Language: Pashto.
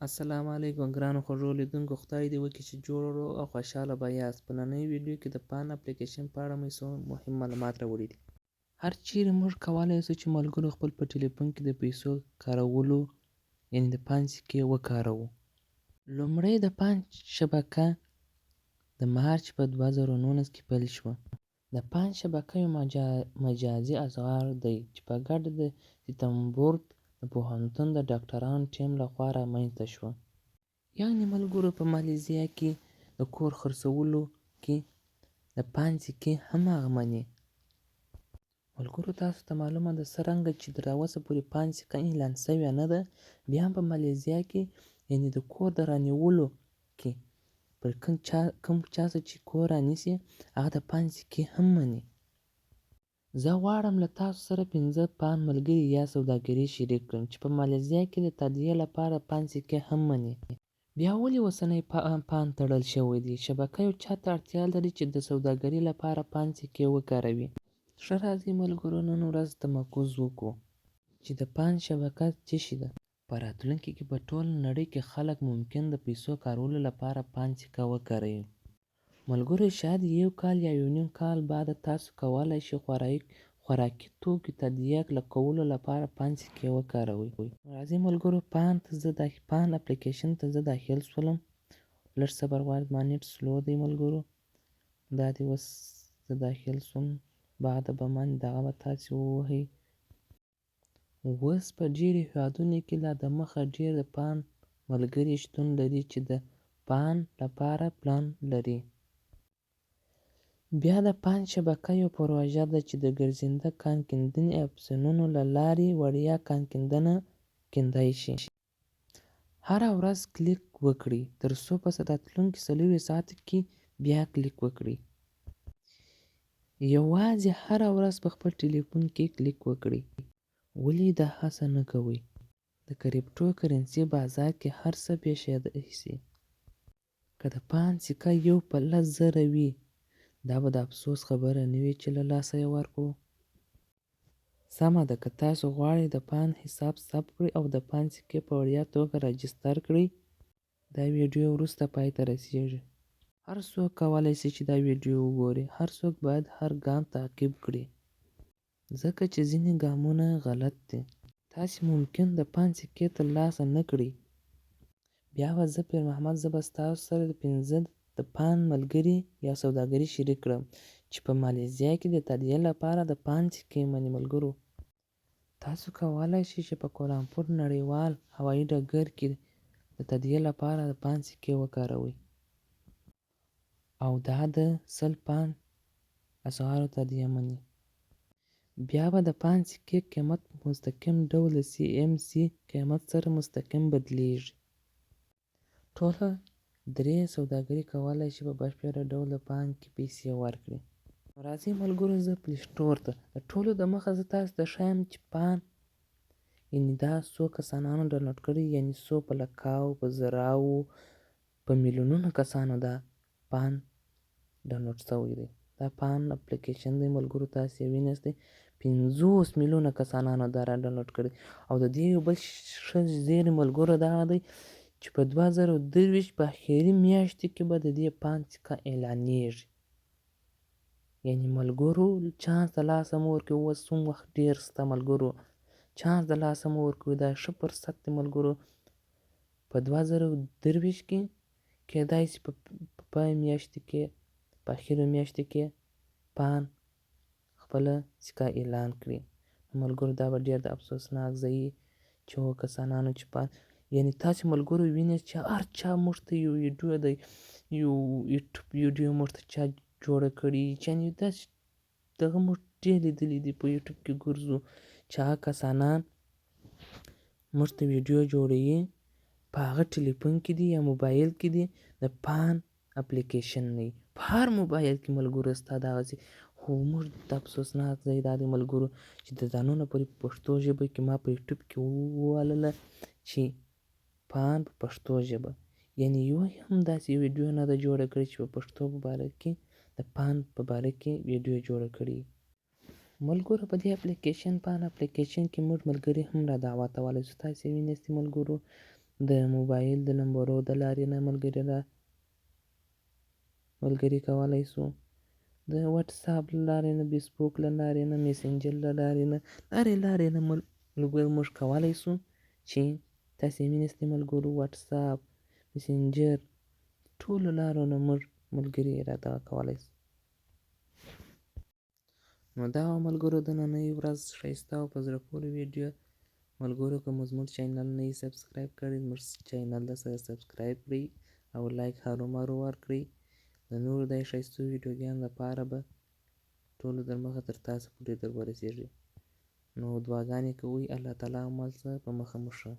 السلام علیکم ګرانو خوږو لیدونکو، خدای دې وکړي چې جوړ روغ او خوشحاله به یاست. په ننۍ ویډیو کې د پان اپلیکیشن په اړه مې څو مهم معلومات راوړي دي. هر چیرې موږ کولای شو چې ملګرو خپل په ټلیفون کې د پیسو کارولو یعنې د پان سکې وکاروو. لومړی د پان شبکه د مارچ په 2019 کې پیل شوه. د پان شبکه یو مجازي اسعار دی چې په ګډه د ستنفورد د پوهنتون د ډاکټرانو ټیم له خوا رامنځته شوه. یعنې ملګرو په مالیزیا کې د کور خرڅولو کې د پان سکې هم هغه مني. ملګرو تاسو ته معلومه ده څرنګه چې تراوسه پورې پان سکه اعلان شوې نه ده، بیا هم په مالیزیا کې یعنې د کور د رانیولو کې پر کوم چا کوم چا څه چې کور رانیسي هغه د پان سکې هم مني. زه غواړم له تاسو سره پنځه پان ملګري یا سوداګري شریک کړم چې په مالیزیا کې د تادیې لپاره پان سکې هم مني. بیا ولې اوسنی پان تړل شوی دی؟ شبکه یو چا ته اړتیا لري چې د سوداګرۍ لپاره پان سکې وکاروي. ښه راځئ ملګرو نن ورځ تمرکز وکړو چې د پان شبکه څه شی ده؟ په راتلونکي کې په ټوله نړۍ کې خلک ممکن د پیسو کارولو لپاره پان سکه وکاروي. ملګرو شاید یو کال یا یو نیم کال بعد تاسو کولای شئ خوراکي توکو تادیه کولو لپاره پان سکې وکاروئ. راځئ ملګرو پان ته زه پان اپلیکیشن ته زه داخل شولم. لږ صبر غواړي، زما نیټ سلو دی ملګرو. دا دی اوس زه داخل شوم، بعد به من دغه به تاسې ووهئ. اوس په ډېرو هېوادونو کې لا دمخه ډېر د پان ملګري شتون لري چې د پان لپاره پلان لري. بیا د پان شبکه یوه پروژه ده چې د ګرځنده کان کیندنې اپلیکیشنونو له لارې وړیا کان کیندنه کیندای شي. هره ورځ کلیک وکړئ تر څو په راتلونکي 24 ساعتو کې بیا کلیک وکړئ. یوازې هره ورځ په خپل ټلیفون کې کلیک وکړئ. ولې دا هڅه نه کوئ؟ د کریپټو کرنسي بازار کې هر څه پېښېدای شي. که د پان سکه یو په 10,000 وي، دا به د افسوس خبره نه وي چې له لاسه یې ورکړو؟ سمه ده، که تاسو غواړئ د پان حساب ثبت کړئ او د پان سکې په وړیا توګه راجستر کړئ، دا ویډیو وروسته پای ته رسیږي. هر څوک کولی شي چې دا ویډیو وګوري. هر څوک باید هر ګام تعقیب کړي. ځکه چې ځینې ګامونه غلط دي. تاسې ممکن د پان سکې تر لاسه نه کړئ. بیا به زه پیر محمد زه به ستاسو سره د پنځه د پان ملګري یا سوداګري شریک کړم چې په مالیزیا کې د تادیې لپاره د پان سکې مني ملګرو. تاسو کولای شئ چې په کولالمپور نړیوال هوایي ډګر کې د تادیې لپاره د پان سکې وکاروئ. او دا د 100 پان اسعارو تادیه مني. بیا به د پان سکې قیمت په مستقیم ډول د سي ایم سي قیمت سره مستقیم بدلیږي. ټوله درې سوداګري کولای شي په بشپړ ډول د پان کې پیسې ورکړي. نو راځئ ملګرو زه پلی سټور ته د ټولو د مخه زه تاسو ته ښایم چې پان یعنی دا څو کسانانو ډانلوډ کړی، یعنی څو په لکاو په زراو په میلیونونو کسانو دا پان ډانلوډ شوی دی. دا پان اپلیکیشن دی ملګرو، تاسو یې وینئ 50 میلیونه کسانانو دا را ډانلوډ کړی. او د دې یو بل ښه زیری ملګرو دا دی چې په 2023 په اخري میاشتې کې به د دې پان سکه اعلانیږي. یعنی ملګرو چانس د لاسه مه ورکوئ، اوس هم وخت ډېر شته ملګرو، چانس د لاسه مه ورکوئ، دا ښه فرصت دی ملګرو. په 2023 کې کېدای شي په پای میاشتې کې په اخرو میاشتې کې پان خپله سکه اعلان کړي. ملګرو دا به ډېر د افسوسناک ځای وي چې هغو کسانانو چې پان یعنی تاسې ملګرو وینئ چې هر چا موږ ته یو ویډیو دی، یو یوټیوب ویډیو موږ ته چا جوړه کړې، چې یعنی داسې دغه موږ ډېر لیدلي دي په یوټیوب کې ګرځو چې هغه کسانان موږ ته ویډیو جوړوي په هغه ټلیفون کې دي یا موبایل کې دي د پان اپلیکیشن نه وي په هر موبایل کې ملګرو ستا دغسې. خو موږ د افسوسناک ځای دا دی ملګرو چې د ځانونو پورې په پښتو ژبه کې ما په یوټیوب کې ووالله چې پان په پښتو ژبه، یعنی یوه هم داسې ویډیو نه ده جوړه کړې چې په پښتو په باره کې د پان په باره کې ویډیو جوړه کړي. ملګرو په دې اپلیکیشن پان اپلیکیشن کې موږ ملګري هم را دعوتولی شو. تاسې وینئ ملګرو د موبایل د نمبرو د لارې نه ملګري را ملګري کولی شو، د وټساپ له لارې نه، فیسبوک له لارې نه، میسنجر له لارې نه، لارې لارې نه ملګرو موږ کولی شو چې تاسې مینستي ملګرو وټساپ، میسنجر، ټولو لارو نه موږ ملګري را دغه کولی شو. نو دا وه ملګرو د ننۍ ورځ ښایسته او په زړه پورې ویډیو. ملګرو که مو زموږ چینل نه یي سبسکرایب کړی، زموږ چینل د سره سبسکرایب کړئ او لایک هرومرو ورکړئ. د نورو داسې ښایستو ویډیوګانو لپاره به ټولو در مخه تر تاسو پورې در ورسېږي. نو دعاګانې کوئ، الله تعالی مل شه، په مخه مو ښه.